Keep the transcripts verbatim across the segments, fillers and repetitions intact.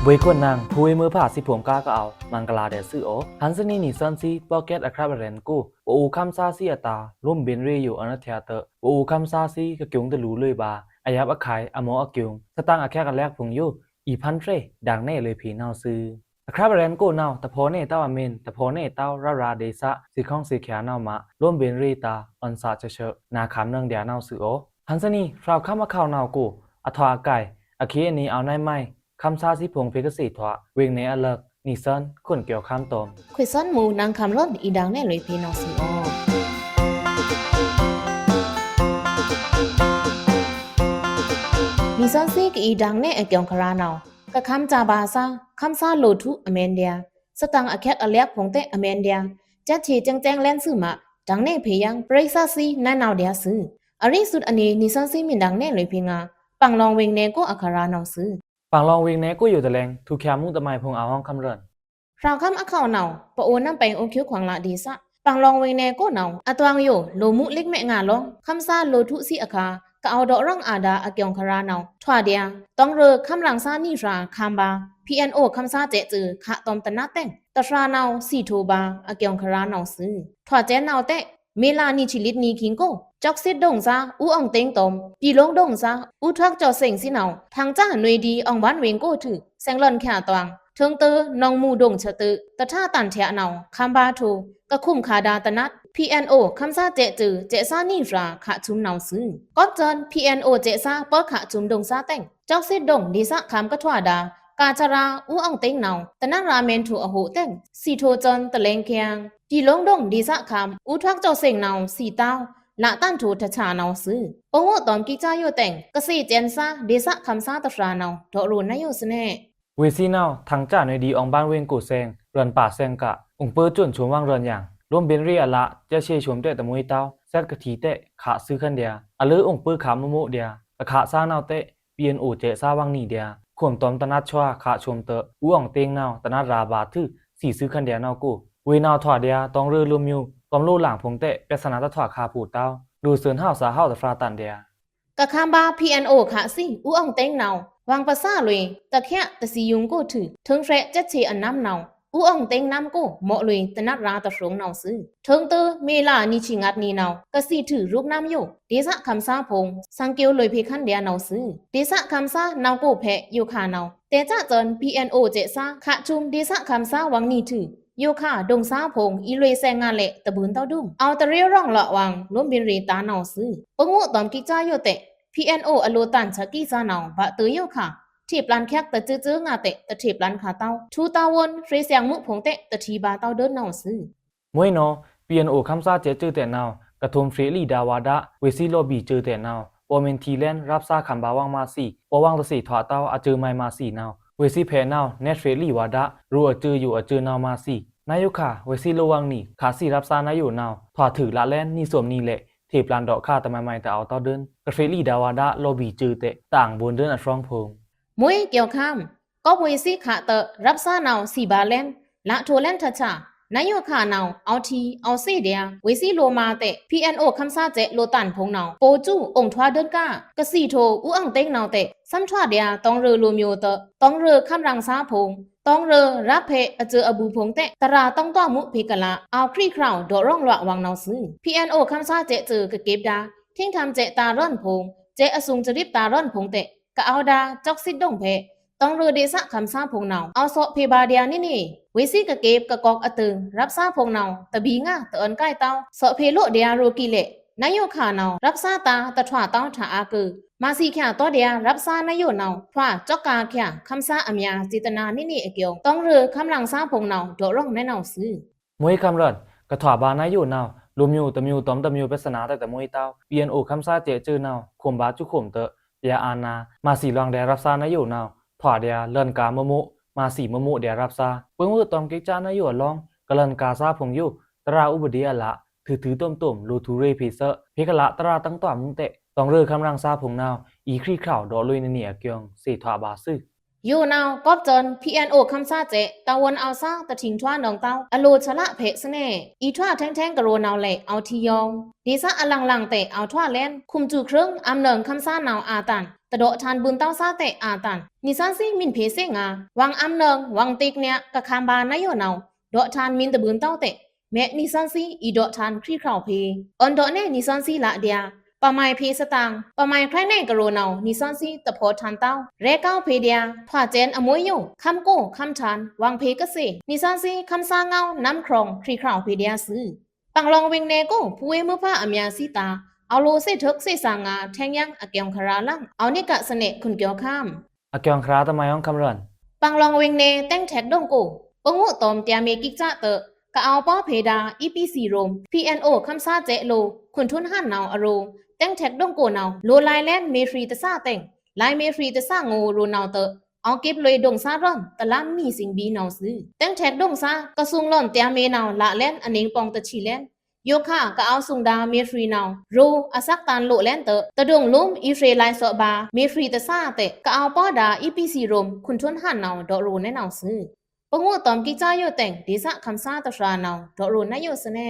ဗွေႏခွန်နင်ꩻဖူးဝေးမွိုးဖါသီးဖိုင်ႏ ကားကအဝ်ႏမဂ်လာႏဒျာႏသွူသြ။ ဟန်ႏသနီꩻ နီသွဉ်းသီး podcast အခြပ် ရဲဉ်ႏအကို ပအိုဝ်ႏခမ်းသားသီးအတာႏ လိုမ်းဗဉ်ႏရေꩻယိုအွောန်ႏအထျꩻတွော့ꩻ ပအိုဝ်ႏခမ်းသားသီးကကျူံႏတလူႏလွေꩻဗာႏ အယပ်ꩻအခုဲင်ႏ အမော့အကျူံႏ သတင်ꩻအချက်အလက်ဖိုင်ႏယို အီႏဖန်းဖြယ်ဒင်ႏနယ်လွေꩻဖေႏနဝ်ꩻသွူ။ အခြပ် ရဲဉ်ႏအကိုနဝ်ꩻ တဖေါꩻနယ်တဝ်းအမဉ်ꩻ တဖေါꩻနယ်တဝ်း ရရဒေႏသ သီႏခေါင်းသီႏချာႏနဝ်ꩻမꩻ လိုမ်းဗဉ်ႏရေꩻတာႏ အွဉ်ႏသꩻချော့ချော့ နာႏခမ်းနွိုင်းဒျာႏနဝ်ꩻသွူ။ ဟန်ႏသနီꩻ ဖြုဝ်ꩻခမ်းအခေါင်နဝ်ꩻအကို အထွာꩻအကိုင်ႏ အခေအနီꩻ အဝ်ႏနယ်မုဲင်ꩻ ခမ်းသားသီးဖိုင်ႏဖေႏကသေ့ꩻထွာꩻ ဝေင်နယ်အလၢက် နီသွဉ်း ခွန်ကျော်ခမ်း တွင်ꩻ ခွေသွဉ်မူႏ နင်ႏခမ်းရွိုန် အီႏဒင်ႏနယ်လွေꩻဖေႏနဝ်ꩻသွူ။ နီသွဉ်းသီးကအီႏဒင်ႏနယ်အကျူံႏခရာနဝ်ꩻ ကခမ်းစာဗာႏသား ခမ်းသားလိုꩻထွူအမဲႏဒျာႏ သတင်ꩻအချက်အလက်ဖိုင်ႏတဲ့ အမဲႏဒျာႏ ချက်ထေꩻစဲင်စဲင်လဲဉ်သွူမး ဒင်ႏနယ်ဖေႏယင်း ပရိသတ်သီးနာႏနဝ်ꩻဒျာႏသွူ။ အရိသုတ်းအနီꩻ နီသွဉ်းသီးမီးဒင်ႏနယ်လွေꩻဖေႏငါႏ ပင်လောင်ဝေင်နယ်ကိုအခရာနဝ်ꩻသွူ။ ပင်လောင်ဝေင်နယ်ကို ယိုတလဲင် ထုးချာႏမူႏတမိုင်ဖိုင်ႏ အဟောင်းခမ်းရွိုန်ႏ ဖြုဝ်ꩻခမ်းအခေါင်နဝ်ꩻ ပအိုဝ်ႏနမ်းပဲင်ႏ အိုးချောင်းခွင်ꩻလꩻဒေႏသ ပင်လောင်ဝေင်နယ်ကိုနဝ်ꩻ အတွင်ယို လိုꩻမူႏလိတ်မဲငါလွင် ခမ်းသားလိုꩻထွူသီးအခါ ကအဝ်ႏဒေါ့ꩻရွင်ꩻအာဒါႏ အကျူံႏခရာနဝ်ꩻထွာꩻဒျာႏ တွင်ꩻရွိုꩻခမ်းရင်ႏသားနီသွဉ်း ခမ်းဗာႏ PNO ခမ်းသားစဲ့ꩻစွူဝ်ႏ ခꩻတွမ်ႏတနတ်ꩻတဲင် တဖြာနဝ်ꩻ သီထိုꩻဗာႏ အကျူံႏခရာနဝ်ꩻသွူ။ ထွာꩻစဲ့ꩻနဝ်ꩻတဲ့ မေလနီသွဉ်းသီးလိတ်နံꩻခံကို ကျောက်စံဒုံသ ဦးအောင်သိန်းတွမ်ႏ ပြည်လုံးဒုံသ ဦးထွန်းကျော်စိန်သီးနဝ်ꩻ ထင်ကျနွေဒီ အောင်ပန်းဝင်းကိုထွူ စဲင်လွန်ချာတွင်ႏ ထိုင်တို နောင်မူႏဒုံသတွူ တထါတန်ႏထျꩻနဝ်ꩻ ခမ်းဗာႏထိုꩻ ကခုမ်ႏခါဒါႏတနတ်ꩻ PNO ခမ်းသားစဲ့ꩻစွူဝ်ႏ စဲ့ꩻသားနီသွဉ်း ခꩻသွမ်ႏနဝ်ꩻသွူ။ ကောပ်ႏစွန် PNO စဲ့ꩻသား ပ᩻ခꩻသွမ်ႏဒုံသတဲင် ကျောက်စံဒုံဒေႏသ ခမ်းကထွာဒျာႏ ကာႏသရာ ဦးအောင်သိန်းနဝ်ꩻ တနတ်ꩻရာမဲဉ်ထိုꩻအဟိုတဲင် သီထိုꩻစွန် တလဲင်ႏခရံာန်ႏ ပြည်လုံးဒုံဒေႏသ ခမ်း ဦးထွန်းကျော်စိန်နဝ်ꩻ သီတဝ်ႏ လꩻတန်ထိုꩻတဆာနဝ်ꩻသွူ။ ပငို့ꩻတွမ်ႏကိကျာယိုတဲင် ကသေ့ꩻစဲ့ꩻသား ဒေႏသခမ်းသားတဖြာနဝ်ꩻ ဒေါ့ꩻရွိုꩻနဝ်ꩻယိုသွူ။ ဝေသီနဝ်ꩻ ထင်ကျနွေဒီ အောင်ပန်းဝင်းကိုစဲင် ရွိုန်ꩻပါစဲင်ꩻက ဥုင်ꩻပႃးစွန်ꩻသွမ်ႏဝင်းရွိုန်ꩻယင် လိုမ်းဗဉ်ႏရေꩻအလꩻ စဲ့ꩻသွူဝ်ႏשוမ်ꩻတဲ့တမွေးတဝ်း စဲ့ꩻကထီတဲ့ ခꩻသွူခမ်းဒျာႏ အလွေꩻဥုင်ꩻပႃးခꩻမူႏမူႏဒျာႏ ကခꩻသားနဝ်ꩻတဲ့ PNOစဲ့ꩻသားဝင်းနံꩻဒျာႏ ခုမ်ႏတွမ်ႏတနတ်ꩻသွဉ်း ခꩻသွမ်ႏတွူ ဦးအောင်သိန်းနဝ်ꩻ တနတ်ꩻရာဗာႏထွူ သီသွူခမ်းဒျာႏနဝ်ꩻကို ဝေနဝ်ꩻထွာဒျာႏ တွင်ꩻရွိုꩻလိုꩻမျိူႏ တွမ်ႏလိုꩻလင်ဖိုင်ႏတဲ့ ပြဿနာတထွာခါဖိုတဝ်း လိုꩻသွဉ်းဟဝ်သꩻဟဝ်သဖြာတန်ဒျာႏ ကခမ်းဗာႏ PNO ခꩻသွမ်ႏ ဦးအောင်သိန်းနဝ်ꩻ ဝင်ꩻပသꩻလွေꩻ တချက်တသီႏယုံႏကိုထွူ ထိုင်ဖြဲ့စဲ့ꩻသွူဝ်ႏအနမ်းနဝ်ꩻ ဦးအောင်သိန်းနမ်းကို မော့ꩻလွေꩻ တနတ်ꩻရာတဖြုံႏနဝ်ꩻသွူ။ ထိုင်တို မေလနီသွဉ်းသီးငါးနံꩻနဝ်ꩻ ကသီႏထွူရုပ်နမ်းယို ဒေႏသခမ်းသားဖိုင်ႏ သင်ꩻကွော်လွေꩻဖေႏခမ်းဒျာႏနဝ်ꩻသွူ။ ဒေႏသခမ်းသားနဝ်ꩻကိုဖဲ ယိုခါနဝ်ꩻ တဲꩻစဲ့ꩻစွန် PNOစဲ့ꩻသား ခꩻသွမ်ႏဒေႏသခမ်းသားဝင်းနံꩻထွူ ယိုခါဒုံသဖိုင်ႏ အီႏလွေꩻသဲင်ꩻငါလဲ့ တဘူးတဝ်းဒုံ အဝ်ႏတရေရောင်ꩻလော့ꩻဝင်ႏ လိုမ်းဗဉ်ႏရေꩻတာႏနဝ်ꩻသွူ။ ပငို့ꩻတွမ်ႏကိကျာယိုတဲင် PNOအလိုꩻတန်ႏသကိသနဝ်ꩻ ဗာႏတွူယိုခါ ထေꩻပျန်ႏချက်တစွူစွူငါတဲ တထေꩻပျန်ႏခါတဝ်း ထွူတဝ်းဝွန်ႏဖြေႏသျင်ꩻမူႏဖိုင်ႏတဲ့ တထေꩻဗာႏတဝ်းဒုံနဝ်ꩻသွူ။ မွေးနီၤ PNOခမ်းသားစဲ့ꩻစွူဝ်ႏတဲ့နဝ်ꩻ ကထုမ်ဖြေႏလီဒါဝါဒ ဝေသီလိုဘီႏစွူဝ်ႏတဲ့နဝ်ꩻ ပော်မုၼ်ထီလဲဉ်ႏ ရပ်သားခမ်းဗာႏဝင်းမသီ ပော်ဝင်းတသေထွာတဝ်း အစွူဝ်ႏမုဲင်မသီနဝ်ꩻ ဝေသီဖဲနဝ်ꩻ နဲဖြေႏလီဝါဒ ရုပ်အစွူဝ်ႏယိုအစွူဝ်ႏနဝ်ꩻမသီ နဝ်ꩻယိုခါ ဝေသီလိုဝင်းနံꩻ ခꩻသွမ်ႏရပ်သားနဝ်ꩻယိုနဝ်ꩻ ထွာထွူလꩻလဲဉ်ႏနီသွမ်ႏနံꩻလဲ့ ထေꩻပျန်ႏဒေါ့ꩻခါတမုဲင်မုဲင်တအဝ်ႏတဝ်းဒုံ ကဖြေႏလီဒါဝါဒ လိုဘီႏစွူဝ်ႏတဲ့ တအင်ႏဘိုင်ႏဒုံအဖြုံးဖိုင်ႏ မွေးကျော်ခမ်း ကောပ်ဝေသီခꩻတွူ ရပ်သားနဝ်ꩻသီဗာႏလဲဉ်ႏ လꩻထိုꩻလဲဉ်ႏထဆာ နဝ်ꩻယိုခါနဝ်ꩻ အဝ်ႏထီ အဝ်ႏသေဒျာႏ ဝေသီလိုမါတဲ့ PNOခမ်းသားစဲ့ꩻလိုꩻတန်ဖိုင်ႏနဝ်ꩻ ပော်စွူဝ်းအိုင်ထွာဒုံက ကသီႏထိုꩻဦးအောင်သိန်းနဝ်ꩻတဲ့ သမ်ꩻထွာဒျာႏ တွင်ꩻရွိုꩻလိုꩻမျိူႏတွူ တွင်ꩻရွိုꩻခမ်းရင်ႏသားဖိုင်ႏ တွင်ꩻရွိုꩻရပ်ဖေ့အစွူဝ်ႏအဘူးဖိုင်ႏတဲ့ တရာႏတွင်းတွားမူႏဖေႏကလာ အဝ်ႏခရီꩻခြောက်ဒေါ့ꩻရောင်ꩻလွော့ဝင်ႏနဝ်ꩻသွူ။ PNOခမ်းသားစဲ့ꩻစွူဝ်ႏကကေပ်ဒျာႏ ထိင်းထမ်စဲ့ꩻတာႏရွိုင်ဖိုင်ႏ စဲ့ꩻအသုင်စရိပ်တာႏရွိုင်ဖိုင်ႏတဲ့ ကအဝ်ႏဒါႏကျောက်စံဒုံဖဲ တွင်ꩻရွိုꩻဒေႏသခမ်းသားဖိုင်ႏနဝ်ꩻ အဝ်ႏသော့ꩻဖေႏဗာႏဒျာႏနေနေ ဝေသီကကေပ်ကကွောက်အသွူ ရပ်သားဖိုင်ႏနဝ်ꩻ တဘီငါတအွဉ်ႏကိုက်တဝ်း သော့ꩻဖေႏလိုဒျာႏရိုꩻကီလဲ့ နဝ်ꩻယိုခါနဝ်ꩻ ရပ်သားတာႏတထွာတဝ်း ထအါကွို မသီချာတွာဒျာႏ ရပ်သားနဝ်ꩻယိုနဝ်ꩻ ထွာကျောက်ကချာ ခမ်းသားအမြာႏစေတနာနေနေအကျုံ တွင်ꩻရွိုꩻခမ်းရင်ႏသားဖိုင်ႏနဝ်ꩻ ဒေါ့ꩻရောင်ႏနဲနဝ်ꩻသွူ။ မွေးခမ်းရွို᩻ ကထွာဗာႏနဝ်ꩻယိုနဝ်ꩻ လိုꩻမျိူႏတမျိူႏတွမ်ႏတမျိူႏ ပြဿနာတဲ့တမွေးတဝ်း PNOခမ်းသားစဲ့ꩻစွူဝ်ႏနဝ်ꩻ ခုမ်ႏဗာႏစွူဝ်းခုမ်ႏတွူ ပျာႏအာဏာ မသီလွင်ဒျာႏရပ်သားနဝ်ꩻယိုနဝ်ꩻ ထွာဒျာႏ လန်ꩻကာႏမူးမူး မသီမူးမူးဒျာႏရပ်သား ပငို့ꩻတွမ်ႏကိကျာနဝ်ꩻယိုအလောင်း ကလန်ꩻကာႏသားဖိုင်ႏယို တရာႏဥပဒေအလꩻ ထွူထွူတွမ်ႏတွမ်ႏ လိုꩻထွူရေ့ꩻဖေႏသွူ ဖေႏကလာ တရာႏတွင်းတွားမူႏတဲ့ တွင်ꩻရွိုꩻခမ်းရင်ႏသားဖိုင်ႏနဝ်ꩻ အီႏခရီꩻခြောက်ဒေါ့ꩻလွေꩻနေနေအကျုံ သေထွာဗာႏသွူ။ ယိုနဝ်ꩻ ကောပ်စွန် PNO ခမ်းသားစဲ့ꩻ တာဝန်အောဝ်ႏသား တထိန်ထွားနွောင်ႏတဝ်း အလိုꩻဆလဖဲ့ꩻသနယ်ꩻ အီႏထွားထဲင်ထဲင်ႏကရိုꩻနဝ်ꩻလဲ့ အောဝ်ႏထီႏယောင်ႏ ဒေႏသꩻအလင်ꩻလင်ꩻတဲ့ အောဝ်ႏထွားလဲ့ꩻ ခုမ်စူꩻခြိုင်း အံႏနွောင်ႏခမ်းသားနဝ်ꩻ အာႏတန်ꩻ တဒေါ့ꩻထာန်ႏဗွိုန်ႏတဝ်းသားတဲ့ အာႏတန်ꩻ နီသွဉ်းသီး မီန်ꩻဖေႏသင်ꩻငါ ဝင်ꩻအံႏနွောင်ႏ ဝင်ꩻတိတ်းꩻနျꩻ ကခမ်ဗာႏနုဲင်းယိုနဝ်ꩻ ဒေါ့ꩻထာန်ႏမီန်ႏတဗွိုန်ႏတဝ်းတဲ့ မဲက်ꩻနီသွဉ်းသီး အီႏဒေါ့ꩻထာန်ႏ ခွီးခြောက်ဖေႏ အွန်ဒေါ့ꩻနယ် နီသွဉ်းသီးလꩻဒျာႏ ပမာယ်ꩻဖေႏသတင်ꩻ ပမာယ်ꩻခြရဲင်ꩻနယ်ꩻကရိုꩻနဝ်ꩻ နီသွဉ်းသီးတဖေါ့ꩻထာန်ႏတဝ်း ရဲကောက်ဖေႏဒျာႏ ထွာစဲန်အမွေးယို ခမ်းကို ခမ်းထာန်ႏ ဝင်ꩻဖေႏကစေ့ꩻ နီသွဉ်းသီး ခမ်းသားငဝ်း နမ်းခြောင်ꩻ ခွီးခြောက်ဖေႏဒျာႏသွူ။ ပင်လောင်ꩻဝေင်ꩻနယ်ႏကို ဖူးဝေးမွိုးဖါအမြာႏသီးတာ အောဝ်ႏလိုꩻသေႏထွိုက်သေႏသင်ꩻငါ ထဲင်ယင်ꩻအကျိုင်ꩻခရာႏလင် အောဝ်ႏနစ်ကစနဲ ခွန်ကျော်ခမ်း အကျိုင်ꩻခရာႏတမယွင်ႏခမ်းရွန် ပင်လောင်ꩻဝေင်ꩻနယ်ႏ တဲင်ထဲက်ဒိုင်ကို ပငုသောမ်ႏတျာႏမေႏကိကစတ ကအဝ်ႏပေါဖေႏဒျာႏ EPC ရိုမ်ႏ PNO ခမ်းသားစဲ့ꩻလိုꩻ ခွန်ထွန်းဟန်ႏနဝ်ꩻအရို တဲင်ထဲက်ဒိုင်ကိုနဝ်ꩻ လိုꩻလါလဲန်းမေႏဖြီတသတင်ꩻ လါလဲန်းမေႏဖြီတသငိုရိုꩻနဝ်ꩻတ အဝ်ႏကေပ်လွေꩻဒိုင်ႏသားရွန်ႏ တလမ်းနီသင်ꩻဘီနဝ်ꩻသွူ။ တဲင်ထဲက်ဒိုင်ႏသား ကသွုံႏလွန်ႏတျာႏမေႏနဝ်ꩻ လါလဲန်းအနင်ႏပွင်ႏတဆံလဲန်း ယိုခါ ကအဝ်ႏသွုံႏဒျာႏမေႏဖြီနဝ်ꩻ ရိုႏအသက်တန်ႏလိုꩻလဲန်းတ တဒိုင်ႏလိုမ်း အီႏဖြေႏလါသွော့ꩻဗာႏ မေႏဖြီတသတဲ့ ကအဝ်ႏပေါဒျာႏ EPC ရိုမ်ႏ ခွန်ထွန်းဟန်ႏနဝ်ꩻ ဒေါ့ꩻရိုꩻနုဲင်းနဝ်ꩻသွူ။ ပငုသောမ်ႏကိကစယိုတဲင် ဒေႏသꩻခမ်းသားတဖြာနဝ်ꩻ ဒေါ့ꩻရိုꩻနုဲင်းယိုသွူနဲ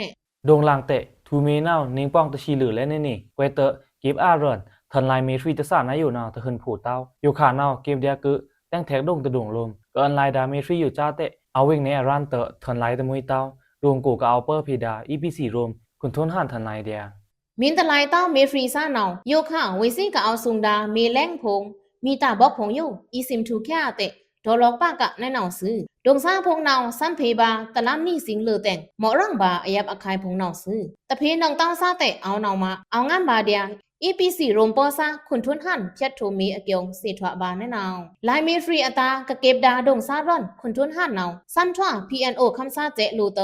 ဒိုင်ႏလင်တဲ့ ထူႏမေႏနဝ်ꩻ နင်ႏပွင်ႏတဆံလွေꩻလဲန်းနေနေ ကွဲးတ ကေပ်အာရွန်ႏ ထွန်လါလဲန်းမေႏဖြီတသနုဲင်းယိုနဝ်ꩻ တဟိုင်ဖိုးတဝ်း ယိုခါနဝ်ꩻ ကေပ်ဒျာႏကု တဲင်ထဲက်ဒိုင်ႏတဒိုင်ႏလိုမ်း ကအွန်လိုင်းဒျာႏမေႏဖြီယိုꩻစတဲ့ အဝေင်ꩻနယ်ႏအရန်ႏတ ထွန်လါလဲန်းတမွေးတဝ်း ဒိုင်ႏကို ကအဝ်ႏပေါဖေႏဒျာႏ EPC ရိုမ်ႏ ခွန်ထွန်းဟန်ႏထွန်လါလဲန်းဒျာႏ မီန်ႏတလါလဲန်းတဝ်းမေႏဖြီသနဝ်ꩻ ယိုခါ ဝေႏသီးကအဝ်ႏသွုံႏဒျာႏမေႏလဲန်းဖိုင်ႏ မီတာႏဗောက်ဖိုင်ႏယို အီႏသိမ်ꩻထူႏခဲတဲ့ ဒေါ့ꩻလော့ꩻပကနုဲင်းနဝ်ꩻသွူ။ ဒိုင်ႏသားဖိုင်ႏနဝ်ꩻ သမ်းဖေႏဗာႏ တလမ်းနီသင်ꩻလွေꩻတဲင် မော့ꩻရွင်ꩻဗာႏ အယပ်ꩻအခုဲင်ႏဖိုင်ႏနဝ်ꩻသွူ။ တဖေႏနွောင်ႏတဝ်းသားတဲ့ အဝ်ႏနဝ်ꩻမꩻ အဝ်ႏငမ်းဗာႏဒျာႏ EPC ရိုမ်ႏပေါသား ခွန်ထွန်းဟန်ႏ ဖြတ်ထိုးမေႏအကျိုင်ꩻ သေထွာဗာႏနုဲင်းနဝ်ꩻ လါလဲန်းမေႏဖြီအတာႏ ကကေပ်ဒျာႏဒိုင်ႏသားရွန်ႏ ခွန်ထွန်းဟန်ႏနဝ်ꩻ သမ်းထွာ PNO ခမ်းသားစဲ့ꩻလိုꩻတ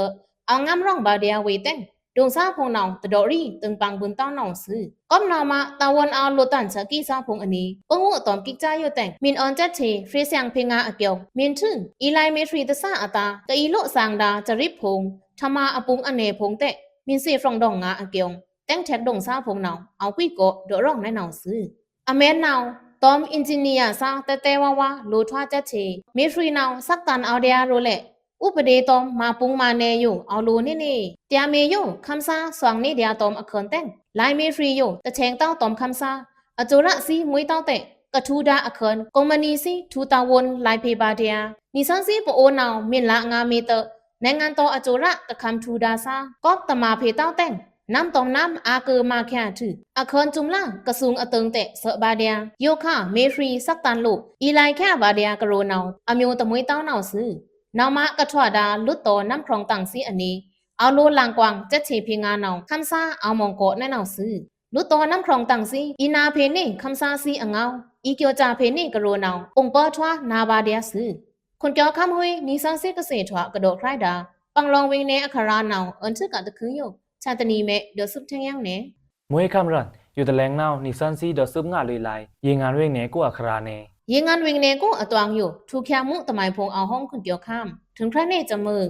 အဝ်ႏငမ်းရွင်ꩻဗာႏဒျာႏဝေႏတဲင် ဒိုင်ႏသားဖိုင်ႏနဝ်ꩻ တဒေါ့ꩻရီတံင်ပင်ဗွိုန်ႏတဝ်းနဝ်ꩻသွူ။ ကွပ်နဝ်ꩻမꩻ တာဝန်အောဝ်ႏလိုꩻတန်ႏသကိသ᩻ဖိုင်ႏအနီ ပငုသောမ်ႏကိကစယိုတဲင် မီန်ႏအွန်ႏစက်ꩻထေႏ ဖြေႏသျင်ꩻဖေႏငါအကျိုင်ꩻ မီန်ႏထွူ အီႏလါလဲန်းမေႏဖြီတသအတာႏ ကအီႏလိုꩻသင်ꩻဒျာႏ စရိပ်ဖိုင်ႏ ထမာႏအပုင်ႏအနယ်ဖိုင်ႏတဲ့ မီန်ႏသေဖြောင်ႏဒေါင်ႏငါအကျိုင်ꩻ တဲင်ထဲက်ဒိုင်ႏသားဖိုင်ႏနဝ်ꩻ အဝ်ႏကွိကို ဒေါ့ꩻရွင်ꩻနုဲင်းနဝ်ꩻသွူ။ အမဲနဝ်ꩻ တွမ်ႏ engineer သꩻတဲတဲဝါဝါ လိုꩻထွာစက်ꩻထေႏ မေႏဖြီနဝ်ꩻ သက်တန်ႏအဝ်ႏဒျာႏရိုꩻလဲ့ ဥပဒေတွမ်ႏ မꩻပုင်ႏမꩻနယ်ယို အဝ်ႏလိုꩻနေနေ တျာႏမေႏယို ခမ်းသားသွင်ႏနေဒျာႏတွမ်ႏအခွန်ႏတဲင် လါလဲန်းမေႏဖြီယို တထဲင်ႏတဝ်းတွမ်ႏခမ်းသား အစူရသီးမွေးတဝ်းတဲ့ ကထူႏဒျာႏအခွန်ႏ ကုမ္ပဏီသီး ထူႏတာဝန် လါလဲန်းဖေႏဗာႏဒျာႏ နီသွဉ်းသီးပအိုးနဝ်ꩻ မီန်ႏလါငါမေႏတ နဲင်ႏငံႏတောႏအစူရ ကခမ်းထူႏဒျာႏသား ကွပ်တမာဖေႏတဝ်းတဲင် နမ်းတွမ်ႏနမ်း အာႏကွိုမꩻချာထွူ အခွန်ႏစုမ်ႏလါ ကသွုံႏအတိူင်တဲ့ သွော့ꩻဗာႏဒျာႏ ယိုခါ မေႏဖြီ သက်တန်ႏလိုꩻ အီႏလါလဲန်းချာဗာႏဒျာႏကရိုꩻနဝ်ꩻ အမျိူတမွေးတဝ်းနဝ်ꩻသွူ။ နဝ်ꩻမꩻကထွာဒျာႏ လွတ်တော်နမ်းခြောင်ႏတၢင်သီးအနီ အဝ်ႏလိုꩻလင်ꩻကွင်ႏစက်ꩻထေႏဖေႏငါနဝ်ꩻ ခမ်းသား အဝ်ႏမွင်ꩻကော့ꩻနုဲင်းနဝ်ꩻသွူ။ လွတ်တော်နမ်းခြောင်ႏတၢင်သီး အီႏနာဖေႏနေ ခမ်းသားသီးအငဝ်း အီႏကျော်စာဖေႏနေကရိုꩻနဝ်ꩻ ပုင်ꩻပေါထွာနဝ်ꩻဗာႏဒျာႏသွူ။ ခွန်ကျော်ခမ်းဟူး နီသွဉ်းသီးကသေထွာ ကဒေါ့ꩻခြဲဒျာႏ ပင်လောင်ꩻဝေင်ꩻနယ်ႏအခရာနဝ်ꩻ အွဉ်ႏထွူကတခုံယို ဆာတနီမဲ ဒေါ့ꩻသွူပ်းထဲင်ယင်ꩻနယ် မွေးခမ်းရွန်ႏ ယိုတလဲင်နဝ်ꩻ နီသွဉ်းသီးဒေါ့ꩻသွူပ်းငါလွေꩻလါ ရေငန်ဝေင်ꩻနယ်ႏကို အခရာနယ် ရေငန်ဝေင်ꩻနယ်ႏကို အတွင်ယို ထူႏချာႏမူးတမိုင်ဖိုင်ႏ အဝ်ႏဟွံခွန်ကျော်ခမ်း ထိုင်ခြဲနေစမုင်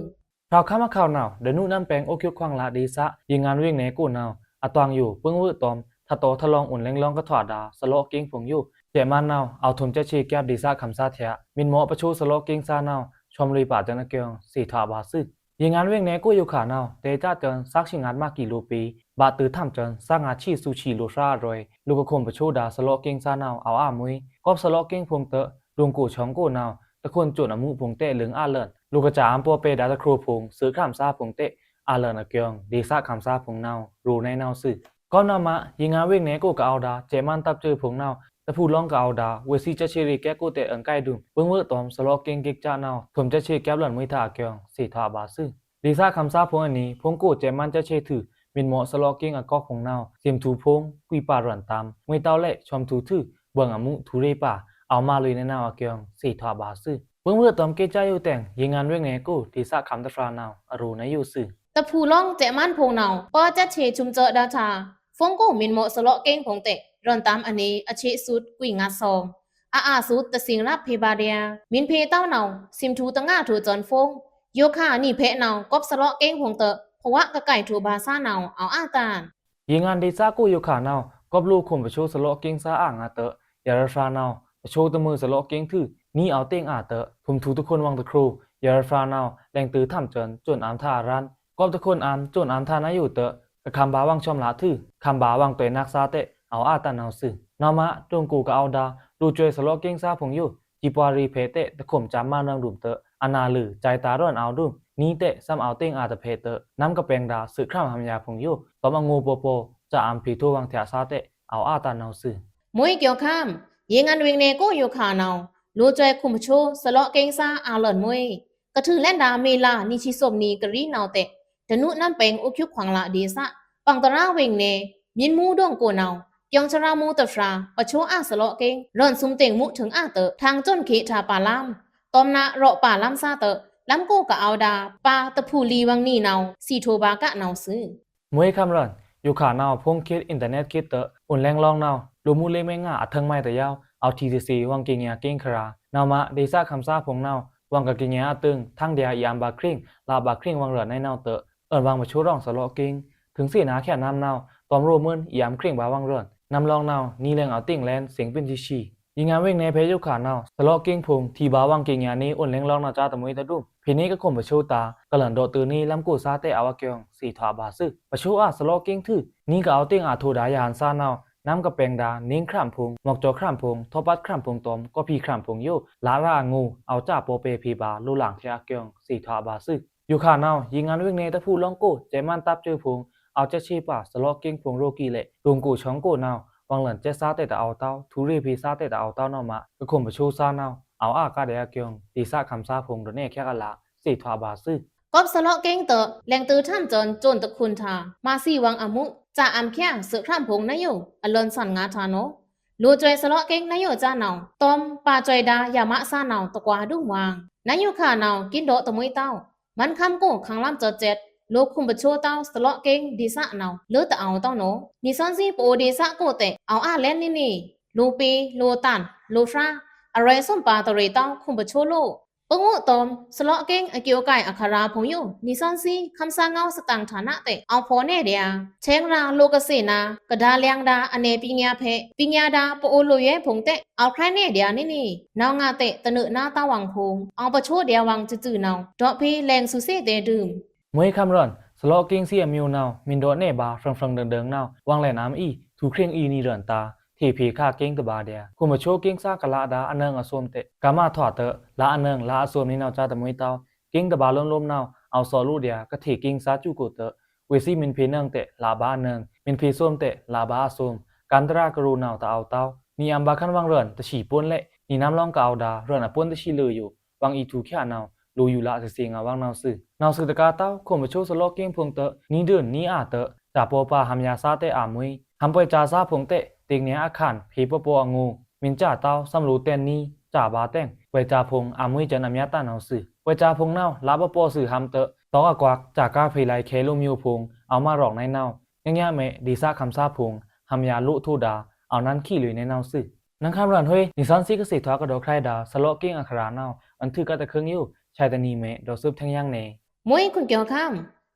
ဖြောက်ခမ်းအခဝ်နဝ်ꩻ ဒနုနမ်းပဲင်ႏ အိုးချွတ်ခွင်ꩻလါဒေႏသ ရေငန်ဝေင်ꩻနယ်ႏကိုနဝ်ꩻ အတွင်ယို ပုင်းဝွို့ꩻတွမ်ႏ ထတေါထလောင်ႏ အိုင်ႏလဲင်ႏလောင်ႏကထွာဒျာႏ သလော့ꩻကင်းဖိုင်ႏယို စဲ့ꩻမန်းနဝ်ꩻ အဝ်ႏထွမ်ႏစက်ꩻထေႏကျပ်ဒေႏသခမ်းသားထျꩻ မီန်ႏမော့ꩻပချိုသလော့ꩻကင်းသားနဝ်ꩻ ဆွမ်ꩻလွေꩻပါႏစဲန်အကျိုင်ꩻ သေထွာဗာႏသွူ။ ရေငန်ဝေင်ꩻနယ်ႏကိုယိုခါနဝ်ꩻ တဲꩻစဲ့ꩻစၢန်ꩻ သက်ဆံငါးမးကီလိုပေႏ ဗာတ်ꩻတိုဝ်ႏထမ်ꩻစၢန်ꩻ သက်ငါးဆံသူဆံလိုꩻသြဢရွေ လိုꩻကခုမ်ပချိုဒျာႏ သလော့ꩻကင်းသားနဝ်ꩻ အဝ်ႏအာမွေး ကွပ်သလော့ꩻကင်းဖိုင်ႏတ ဒိုင်ꩻကိုꩻချောင်ႏကိုနဝ်ꩻ တခွန်ႏစွန်ꩻအမူးဖိုင်ႏတဲ့ လိူင်ꩻအာလန် လိုꩻကစၢ်အမ်းပေါပဲဒျာႏတခြိုꩻဖိုင်ႏ သွေꩻခမ်းသားဖိုင်ႏတဲ့ အာလန်အကျိုင်ꩻ ဒေႏသခမ်းသားဖိုင်ႏနဝ်ꩻ ရိုꩻနုဲင်းနဝ်ꩻသွူ။ ကွပ်နဝ်ꩻမꩻ ရေငန်ဝေင်ꩻနယ်ႏကိုကအိုဒျာႏ စဲ့ꩻမန်းတပ်စွူဖိုင်ႏနဝ်ꩻ တဖူးလောင်းကအိုဒျာႏ ဝေꩻသီးစက်ꩻထေႏရေꩻကဲကိုတဲ့ အွဉ်ႏကိုက်ဒုံ ပုင်းဝွို့ꩻတွမ်ႏ သလော့ꩻကင်းကက်ကျနဝ်ꩻ ထွမ်ႏစက်ꩻထေႏကျပ်လွန်ႏမွေးထဵအကျိုင်ꩻ သေထွာဗာႏသွူ။ ဒေႏသခမ်းသားဖိုင်ႏအနီ ဖိုင်ႏကိုꩻစဲ့ꩻမန်းစက်ꩻထေႏထွူ မီန်ႏမော့ꩻသလော့ꩻကင်းအကောက်ဖိုင်ႏနဝ်ꩻ သွမ်ꩻထူႏဖိုင်ႏ ကွီပါရွန်ႏတမ်း မွေးတဝ်းလဲ့ ဆွမ်ꩻထူႏထွူ ဗွင်ႏအမူးထူႏရေပါ အဝ်ႏမးလွေꩻနုဲင်းနဝ်ꩻအကျိုင်ꩻ သေထွာဗာႏသွူ။ ပုင်းဝွို့ꩻတွမ်ႏကက်ကျယိုတဲင် ရေငန်ဝေင်ꩻနယ်ႏကို ဒေႏသခမ်းသားတဖြာနဝ်ꩻ အရိုꩻနုဲင်းယိုသွူ။ တဖူးလောင်းစဲ့ꩻမန်းဖိုင်ႏနဝ်ꩻ ပေါစက်ꩻထေႏဆွမ်ꩻစွော့ဒျာႏထျာ ဖိုင်ႏကိုꩻမီန်ႏမော့ꩻသလော့ꩻကင်းဖိုင်ႏတဲ့ ရွန်ႏတမ်းအနီ အဆေ့ꩻသွူတ်း ကွီငါသွမ် အအါသွူတ်း တသင်ရပ်ဖေႏဗာႏဒျာႏ မီန်ႏဖေႏတဝ်းနဝ်ꩻ သွမ်ꩻထူႏတငါထိုꩻစွန်ဖိုင်ႏ ယိုခါအနီဖေႏနဝ်ꩻ ကွပ်သလော့ꩻကင်းဖိုင်ႏတ ဖဝကကိုင်ထိုꩻဗာႏသွူနဝ်ꩻ အဝ်ႏအာတန် ရေငန်ဒေႏသကိုယိုခါနဝ်ꩻ ကွပ်လိုꩻခုမ်ပချိုသလော့ꩻကင်းသားအာငါတ ယရဖြာနဝ်ꩻ ပချိုတမွော်သလော့ꩻကင်းထွူ နီး အဝ်ႏတ့င်အာႏတွော့ꩻ ထုမ်ႏထူႏတခွန်ဝွင်ႏတခရိုး ယရာဖရာႏနဝ်ꩻ လဲင်တိုဝ်ႏထမ်ႏစွန်ႏ စွန်ႏအံႏထအရန်ႏ ကွပ်ꩻတခွန်ႏအံႏ စွန်ႏအံႏထနယိုတ့ꩻ ကခမ်ဗာႏဝွင်ႏဆွမ်ꩻလꩻထူ ခမ်ဗာႏဝွင်ႏတွဲနက်ꩻသားတ့ꩻ အဝ်ႏအာႏတန်ႏနဝ်ꩻသွူ။ နဝ်ꩻမာ တွင်ꩻကူꩻကအဝ်ႏဒါႏ လိုꩻစွဲသလော့ꩻကင်းသားဖိုင်ႏယို စံးပွားရေꩻဖေႏတ့ꩻ တခွန်ႏစမ်းမန်းလွင်ႏတုမ်ꩻတွော့ꩻ အနာ်လူ စဲင်တာႏရွန်ႏအဝ်ႏဒုမ်ꩻ နီးတ့ꩻ သမ်ꩻအဝ်ႏတ့င်အာႏတဖေႏတွော့ꩻ နမ်းကပဲင်ဒါႏ သွေးꩻခြမ်းꩻဟမ်ႏယါဖိုင်ႏယို သွမ်ꩻအငိုꩻပော်ပော် စံးအံႏဖေႏထိုဝ်ဝွင်ႏထျꩻသားတ့ꩻ အဝ်ႏအာႏတန်ႏနဝ်ꩻသွူ။ မွေးကျော်ခမ်း ရေငန်ဝေင်ꩻနယ်ကို ယိုခါနဝ်ꩻ လိုꩻစွဲခွန်ႏပချိုး သလော့ꩻကင်းသား အာႏလွောန်မွေး ကထူးလဲဒါႏ မေလꩻ နွေꩻဆံႏသွပ်ꩻနွေꩻ ကရီးနဝ်ꩻတဲ့ တနုနမ်းပဲင်ႏ အိုးချူးခွင်ꩻလꩻဒေႏသား ပင်ႏတရာဝေင်ꩻနယ် မင်းမူးဒွင်ကိုနဝ်ꩻ ကျောင်းစရာမူးတဖြာ ပချိုးအာႏသလော့ꩻကင်း ရွန်ꩻသွမ်ꩻတ့င်ꩻမူးထိုင်အာႏတွော့ꩻ ထင်ႏစွန်ꩻခေတ်ထါပာ်လမ်း သွမ်ꩻနဝ်ꩻရော့ꩻပာ်လမ်းသားတွော့ꩻ လမ်းကိုကအိုဝ်ႏဒါႏ ပါတဖူလီဝွင်ႏနီနဝ်ꩻ သီႏထိုꩻဗာႏကနဝ်ꩻသွူ။ မွေးခမ်းရွန်ꩻ ယိုခါနဝ်ꩻ ဖုန်းခေတ် အင်တာနက်ခေတ်တွော့ꩻ အိုင်လဲင်လောင်းနဝ်ꩻ လိုꩻမူးလေးမဲငါအထင်မိုက်တယောက် အဝ်ႏထီႏသေသေ ဝွင်ႏကေငျာႏကင်းခရာႏ နဝ်ꩻမာ ဒေႏသားခမ်းသားဖိုင်ႏနဝ်ꩻ ဝွင်ႏကကေငျာႏအတိုင် ထင်ႏဒါႏ အံႏအံႏဗာႏခြင်ꩻ လꩻဗာႏခြင်ꩻဝွင်ႏရွန်ႏနဝ်ꩻတွော့ꩻ အွောန်ဝွင်ႏပချိုးရွန်ꩻသလော့ꩻကင်း ထိုင်သေနာႏခဲနမ်းနဝ်ꩻ သွမ်ꩻရိုမွဉ် အံႏအံႏခြင်ꩻဗာႏဝွင်ႏရွန်ႏ နမ်းလောင်းနဝ်ꩻ နီးလဲင်အဝ်ႏတ့င်လဲန် သင်ပင်သီးသီး ယိင်ႏငန်ဝေင်ꩻနယ်ဖေႏယိုခါနဝ်ꩻ သလော့ꩻကင်းဖိုင်ႏ ထီႏဗာႏဝွင်ႏကေငျာႏနေ အိုင်လဲင်လောင်းနဝ်ꩻ စတားတမှွေးတဒုမ်ꩻ ဖေႏနေကခွန်ႏပချိုးတာႏ ကလန်ဒေါ့ꩻတွော့ꩻနေ လမ်းကိုသားတ့ꩻ အဝ်ႏအကျိုင်း သေထွာဘၣ်သွူ။ ပချိုးအာႏသလော့ꩻကင်းထူ နီးကအဝ်ႏတ့င်အာႏထိုဒါႏ ယဟန်သားနဝ်ꩻ နမ်းကပဲင်ဒါႏ နေခြမ်းဖိုင်ႏ မွက်ကျော်ခြမ်းဖိုင်ႏ ထောပတ်ခြမ်းဖိုင်ႏသွမ်ꩻ ကော့ꩻဖီခြမ်းဖိုင်ႏယို လရာအငိုꩻ အဝ်ႏစပိုးပဲဖေႏဗာႏ လိုလင်ထဲအကျိုင်း သေထွာဘၣ်သွူ။ ယိုခါနဝ်ꩻ ယိင်ႏငန်ဝေင်ꩻနယ်တဖူးလွင်ကို စဲမန်းတပ်စွဲဖိုင်ႏ အဝ်ႏစက်ဆေးပါ သလော့ꩻကင်းဖိုင်ႏရိုးကီးလဲ့ တွင်ꩻကူꩻချွင်ကိုနဝ်ꩻ ဝွင်ႏလွန်ꩻစက်သားတ့ꩻ တအိုဝ်ႏတဝ်း ထူႏရေဖေႏသားတ့ꩻ တအိုဝ်ႏတဝ်းနဝ်ꩻမာ ကခွန်ႏပချိုးသားနဝ်ꩻ အဝ်ႏအာႏကဒါႏအကျိုင်း ဒေႏသားခမ်းသားဖိုင်ႏတွော့ꩻ နေခဲကလꩻ သေထွာဘၣ်သွူ။ ကွပ်သလော့ꩻကင်းတွော့ꩻ လဲင်တိုဝ်ႏထမ်ႏစွန်ႏ စွန်ႏတခွန်ႏထါ မꩻသီဝွင်ႏအမူး စံးအံႏခဲသွေးခြမ်းဖိုင်ႏနဝ်ꩻယို အလွန်သွန်ႏငါႏထါနဝ်ꩻ လိုꩻစွဲသလော့ꩻကင်းနဝ်ꩻယိုစနဝ်ꩻ သွမ်ꩻပါစွဲဒါႏ ယမꩻသားနဝ်ꩻ တကွာႏဒုမ်ꩻဝွင်ႏ နဝ်ꩻယိုခါနဝ်ꩻ ကင်းဒေါ့ꩻတမှွေးတဝ်း မန်းခမ်းကို ခမ်းလမ်းစွန်ႏစက် လိုꩻခွန်ႏပချိုးတဝ်း သလော့ꩻကင်းဒေႏသားနဝ်ꩻ လိုꩻတအိုဝ်ႏတဝ်းနဝ်ꩻ နီသွဉ်းသီး ပအိုဝ်ႏဒေႏသားကိုတ့ꩻ အဝ်ႏအာႏလဲန်နေနေ လိုꩻပေႏ လိုꩻတန်ꩻ လိုꩻဖြား အရွဲသွမ်ꩻပါတရေတဝ်း ခွန်ႏပချိုးလိုꩻ ပငိုꩻသွမ်ꩻ သလော့ꩻကင်းအကျိုးအကိုက်အခရာႏဖိုင်ႏယို နီသွဉ်းသီး ခမ်းသားငဝ်းသတင်ꩻဌာနတ့ꩻ အဝ်ႏဖော်နေဒါႏ ဆဲင်ရာႏလိုꩻကသေနာႏ ကဒါႏလဲင်ဒါႏ အနယ်ပညာဖေ့ ပညာဒါႏ ပအိုဝ်ႏလိုꩻယဲဖိုင်ႏတ့ꩻ အဝ်ႏခြဲနေဒါႏနေနေ နဝ်ꩻငါတ့ꩻ တနုနာႏတဝွင်ဖိုင်ႏ အဝ်ႏပချိုးဒါႏဝွင်ႏစွူနဝ်ꩻ ဒေါ့ꩻဖေႏလဲင်စွူသေတဒုမ်ꩻ မွေးခမ်းရွန်ꩻ သလော့ꩻကင်းသီးအမျိုးနဝ်ꩻ မီႏဒေါ့ꩻနေဗာႏ ဖြိုင်ဖြိုင်ဒိုင်ဒိုင်နဝ်ꩻ ဝွင်ႏလဲန်ႏအံႏ ထူႏခြင်ꩻအီနွေႏရွန်ႏတာႏ ထေꩻဖေႏခါကင်းတဗာႏဒါႏ ခွန်ႏပချိုးကင်းသားကလꩻဒါႏ အနွောင်ꩻအသွမ်ꩻတ့ꩻ ကမꩻထွာတ့ꩻ လꩻအနွောင်ꩻ လꩻအသွမ်ꩻနေနဝ်ꩻစတားတမှွေးတဝ်း ကင်းတဗာႏလွမ်းလွမ်းနဝ်ꩻ အဝ်ႏသော့ꩻလိုꩻဒါႏ ကထေꩻကင်းသားစွူကိုတ့ꩻ ဝေးသီးမီႏဖေႏနွောင်ꩻတ့ꩻ လဗာႏအနွောင်ꩻ မီႏဖေႏသွမ်ꩻတ့ꩻ လဗာႏအသွမ်ꩻ ကန္တရာႏကရိုနဝ်ꩻတအိုဝ်ႏတဝ်း နီအံႏဗာႏခမ်းဝွင်ႏရွန်ႏတသီးပူန်လဲ့ နီနမ်းလောင်းကအဝ်ႏဒါႏ ရွန်ႏအပူန်တသီးလွေꩻယို ဝွင်ႏအီထူႏခဲနဝ်ꩻ လိုꩻယူလသေသေးငဝ်ꩻဝွင်ႏနဝ်ꩻသွူ။ နဝ်ꩻသွူတကာႏတဝ်း ခွန်ႏပချိုးသလော့ꩻကင်းဖိုင်ႏတ့ꩻ နီဒွို᩻နီအာႏတ့ꩻ စပိုးပါဟမ်ႏယါသားတ့ꩻ အာႏမွေး ဟမ်ႏပွယ်ꩻစာဖိုင်ႏတ့ꩻ တေꩻညါအခန်ဖေႏပော်ပော်အငိုꩻ မီႏစာတဝ်း သမ်ꩻလိုꩻတဲန်နီး စာဗာႏတဲင် ပွယ်ꩻစာဖိုင်ႏ အာႏမွေးစွန်ႏအမျတ်ꩻတန်နဝ်ꩻသွူ။ ပွယ်ꩻစာဖိုင်ႏနဝ်ꩻ လဗပော်သွူဟမ်ႏတ့ꩻ သော့ꩻအကွာက် စာကားဖေႏလဲခဲလိုꩻမျိုးဖိုင်ႏ အဝ်ႏမာရောင်ႏနေနဝ်ꩻ ညညမဲဒေႏသားခမ်းသားဖိုင်ႏ ဟမ်ႏယါလိုꩻထိုဒါႏ အဝ်ႏနန်းခံလွေꩻနေနဝ်ꩻသွူ။ နန်းခမ်းရွန်ꩻဟွေး နီသွဉ်းသီးကသေထွာကဒီးခြဲုာ်ဒါႏ သလော့ꩻကင်းအခရာႏနဝ်ꩻ အွဉ်ထုကတ်ꩻတခရူင်ယို ဆဲတနံၤမဲဒေါ်သွပ်းထင်းယင်းနေ မွေးခွန်ကျော်ခမ်း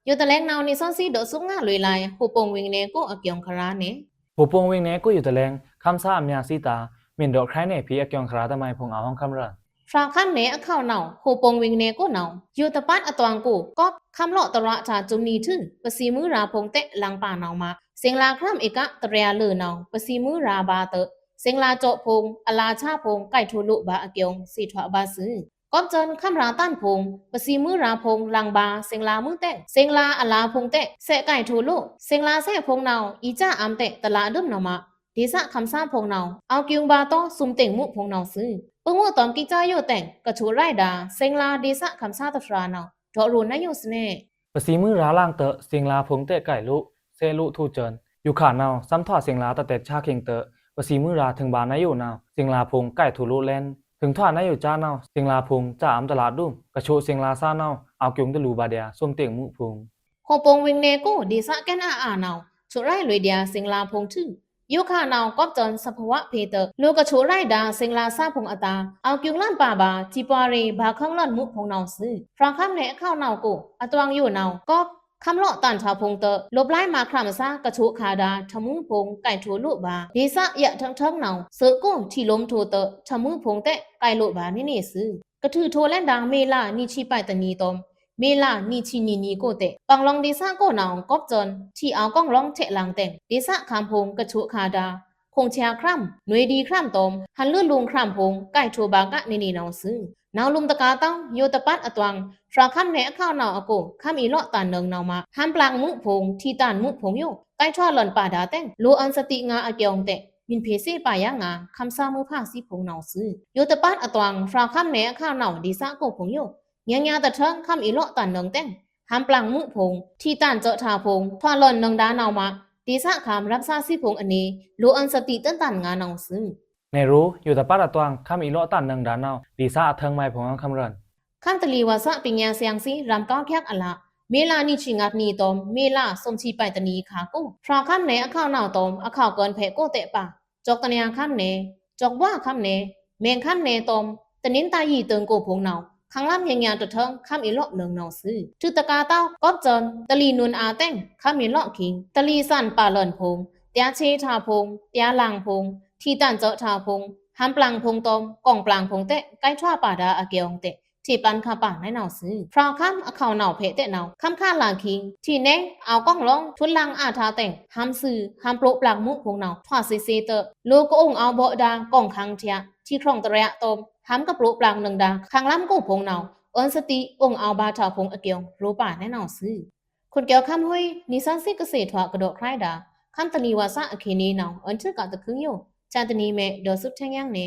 ယိုတလဲင်နဝ်ꩻ နီသွဉ်းသီးဒေါ့ꩻသွပ်းငါလွေꩻလဲ ဟိုပုံဝင်နယ်ကို အကျိုင်းခရာႏနေ ဟိုပုံဝင်နယ်ကို ယိုတလဲင် ခမ်းသားအမျတ်ꩻသီးတာႏ မီႏဒေါ့ꩻခြဲနေဖေႏအကျိုင်းခရာႏတမိုင်ဖိုင်ႏ အဝ်ႏဟွင်ႏခမ်းရွန်ႏ ဖြာႏခမ်းနယ်အခေါက်နဝ်ꩻ ဟိုပုံဝင်နယ်ကိုနဝ်ꩻ ယိုတပတ်အသွင်ကို ကော့ꩻခမ်းလော့ꩻတရꩻစာꩻစွူနံထူ ပသီးမွူးရာႏဖိုင်ႏတ့ꩻ လင်ပါနဝ်ꩻမာ သင်လါခြမ်းအကပ်တြီယၤလွေꩻနဝ်ꩻ ပသီးမွူးရာႏဗာႏတ့ꩻ သင်လါစွပ်ဖိုင်ႏ အလါဆါဖိုင်ႏ ကိုက်ထိုလိုꩻဗာႏအကျိုင်း သေထွာဗာႏသွူ။ ကော့ꩻစွန်ႏခမ်းရာႏတန်ဖိုင်ႏ ပသီးမွူးရာႏဖိုင်ႏ လင်ပါ သင်လါမွူးတ့ꩻ သင်လါအလါဖိုင်ႏတ့ꩻ သဲကိုက်ထိုလိုꩻ သင်လါသဲဖိုင်ႏနဝ်ꩻ အီႏစာꩻအံႏတ့ꩻ တလꩻဒုမ်နဝ်ꩻမာ ဒေႏသားခမ်းသားဖိုင်ႏနဝ်ꩻ အဝ်ႏကျိုင်းဗာႏတော သွမ်ꩻတ့င်ꩻမူးဖိုင်ႏနဝ်ꩻသွူ။ ပငိုꩻသွမ်ꩻကီးစာယိုတ့ꩻ ကချိုးရဲဒါႏ သင်လါဒေႏသားခမ်းသားတဖြာနဝ်ꩻ ဒေါ့ꩻရိုနယိုသနဲ ပသီးမွူးရာႏလင်တ့ꩻ သင်လါဖိုင်ႏတ့ꩻ ကိုက်လိုꩻ သဲလိုꩻထိုစွန်ႏ ယိုခါနဝ်ꩻ သမ်ꩻထွာသင်လါတတဲက်ဆါခိင်ꩻတ့ꩻ ပသီးမွူးရာႏထိုင်ဗာႏနယိုနဝ်ꩻ သင်လါဖိုင်ႏ ကိုက်ထိုလိုꩻလဲန် ထိုင်ထွာနယိုစာနဝ်ꩻ သင်လါဖိုင်ႏစာꩻအံႏတလꩻဒုမ် ကချိုးသင်လါစာနဝ်ꩻ အဝ်ႏကျိုင်းတလူဗာႏဒါႏ သွမ်ꩻတ့င်ꩻမူးဖိုင်ႏ ဟိုပုံဝင်နယ်ကို ဒေႏသားကဲနာအာနဝ်ꩻ ချိုးရဲလွေဒါႏ သင်လါဖိုင်ႏထူ ယိုခါနဝ်ꩻ ကော့ꩻစွန်ႏသဘဝဖေႏတ့ꩻ လိုကချိုးရဲဒါႏ သင်လါစာဖိုင်ႏအတာႏ အဝ်ႏကျိုင်းလန်ပါဗာႏ စံးပွါရေꩻ ဗာႏခီုင်လွန်မူးဖိုင်ႏနဝ်ꩻသွူ။ ဖြာႏခမ်းနယ်အခေါက်နဝ်ꩻကို အသွင်ယိုနဝ်ꩻ ကော့ꩻ ခမ်းလော့ꩻတန်ꩻထာႏဖုံႏတွော့ꩻ လိုပ်ꩻလိုင်းမꩻခရမ်ꩻအသား ကထိုꩻခါဒါႏ ထမွူးဖုံႏ ကိုက်ꩻထိုꩻလိုꩻဗာႏ ဒေႏသယဲးထင်ထိုင်ႏနဝ်ꩻ သိုပ်ꩻကို ထီႏလိုမ်းထိုꩻတွော့ꩻ ထမွူးဖုံႏတွော့ꩻ ကိုက်ꩻလိုꩻဗာႏနေနေသွူ။ ကထွူထိုꩻလဲန်းဒါႏ မေ့ꩻလꩻ နံꩻချီပိုင်ꩻတနံꩻတွော့ꩻ မေ့ꩻလꩻ နံꩻချီနံꩻနံꩻတွော့ꩻတွော့ꩻ ပင်လောင်ဒေႏသကိုꩻနဝ်ꩻ ကော့ꩻစွန် ထီႏအောဝ်ႏကောင်းလောင်းထဲ့ꩻလင်ႏတဲင် ဒေႏသခမ်းဖုံႏကထိုꩻခါဒါႏ ခုံꩻဆျာခရမ်ꩻ နွေꩻဒီခရမ်ꩻတွော့ꩻ ဟန်လိုꩻလူင်ခရမ်ꩻဖုံႏ ကိုက်ꩻထိုꩻဗာႏကပ်နေနေနဝ်ꩻသွူ။ နဝ်ꩻလုမ်ꩻတကာႏတဝ်း ယိုတပတ်အသွင် ဖြာႏခမ်းနယ်အခေါက်နဝ်ꩻအကို ခမ်းအီလော့ꩻတန်ꩻနွောင်နဝ်ꩻမꩻ ဟန်ပလင်ꩻမူးဖုံႏ ထီႏတန်ꩻမူးဖုံႏယို ကိုက်ꩻထွာလွဉ်ပာ်ဒါႏတဲင် လိုအွဉ်ႏသတိငါအကျိုင်းတဲ မီးဖေႏသေ့ꩻပါယါငါႏ ခမ်းသားမွိုးဖါသီးဖုံႏနဝ်ꩻသွူ။ ယိုတပတ်အသွင် ဖြာႏခမ်းနယ်အခေါက်နဝ်ꩻ ဒေႏသကိုꩻဖုံႏယို ငါငါတထင် ခမ်းအီလော့ꩻတန်ꩻနွောင်တဲင် ဟန်ပလင်ꩻမူးဖုံႏ ထီႏတန်ꩻစွော့ꩻထာႏဖုံႏ ထွာလွဉ်နွောင်ဒါႏနဝ်ꩻမꩻ ဒေႏသခမ်း ဖြာႏသားသီးဖုံႏအနွေ လိုအွဉ်ႏသတိတွန်းတန်ငါႏနဝ်ꩻသွူ။ နယ်ꩻရိုး ယိုတပတ်အသွင် ခမ်းအီလော့ꩻတန်ꩻနွောင်ဒါႏနဝ်ꩻ ဒေႏသအထင်မွဲင်ဖုံႏအဝ်ႏခမ်းရွဉ်ႏ ခမ်းတလီဝါသွော့ꩻပင်ႏဆျိုင်သီး ရမ်ကောက်ချက်အလꩻ မေ့ꩻလꩻနံꩻချီငါးနံꩻတွော့ꩻ မေ့ꩻလꩻသွမ်ချီပိုင်ꩻတနံꩻခါကို ဖြာႏခမ်းနယ်အခေါက်နဝ်ꩻတွော့ꩻ အခေါက်ကွဉ်ဖဲ့ꩻကိုတဲပာ ကျောက်တနေခမ်းနယ် ကျောက်ဘွားခမ်းနယ် မဲင်ခမ်းနယ်တွော့ꩻ တနင်္သာရီတိုင်ကိုဖုံႏနဝ်ꩻ ခမ်းလမ်းငါငါတထင် ခမ်းအီလော့ꩻနွောင်နဝ်ꩻသွူ။ ထွူတကာႏတဝ်း ကော့ꩻစွန် တလီနွဉ်အာတဲင် ခမ်းအီလော့ꩻခိင်း တလီသန်ပါလွဉ်ဖုံႏ တျားချေးထာႏဖုံႏ တျားလင်ဖုံႏ ထီႏတန်ꩻစွော့ꩻထာႏဖုံႏ ဟန်ပလင်ꩻဖုံႏတွော့ꩻ ကောင်ပလင်ꩻဖုံႏတဲ ကိုက်ꩻထွာပါဒါႏအကျိုင်းတဲ ထဲ့ပန်ခါပါနဝ်ꩻသွူ။ ဖြာႏခမ်းအခေါက်နဝ်ꩻဖဲ့ꩻတဲနဝ်ꩻ ခမ်းခါလင်ခိင်း ထီႏနယ် အောဝ်ကောင်းလောင်းထွုံလင်အာထာတဲင် ဟန်သွူ ဟန်ပလိုပလင်ꩻမူးဖုံႏနဝ်ꩻ ထွာသေ့သေ့တွော့ꩻ လိုꩻကအုံအောဝ်ဗော့ဒါႏ ကောင်ခမ်းထျာ ထီႏခြောင်တရေအတွော့ꩻ ဟန်ကပလိုပလင်ꩻနွောင်ဒါႏ ခမ်းလမ်းကိုဖုံႏနဝ်ꩻ အွဉ်ႏသတိ အုံအောဝ်ဗာႏထာႏဖုံႏအကျိုင်း ရောပါနဝ်ꩻသွူ။ ခွန်ကျော်ခမ်းဟွေး နီသွဉ်းသီးကသ့ꩻထွာႏကဒီးခြွေဒါႏ ခမ်းတလီဝါသွေ့ꩻအခေတ်နဝ်ꩻ အွဉ်ႏထွူကတခုံယို ဆန်တနံမဲဒေါ်စုပ်ထဲင်ယင်းနေ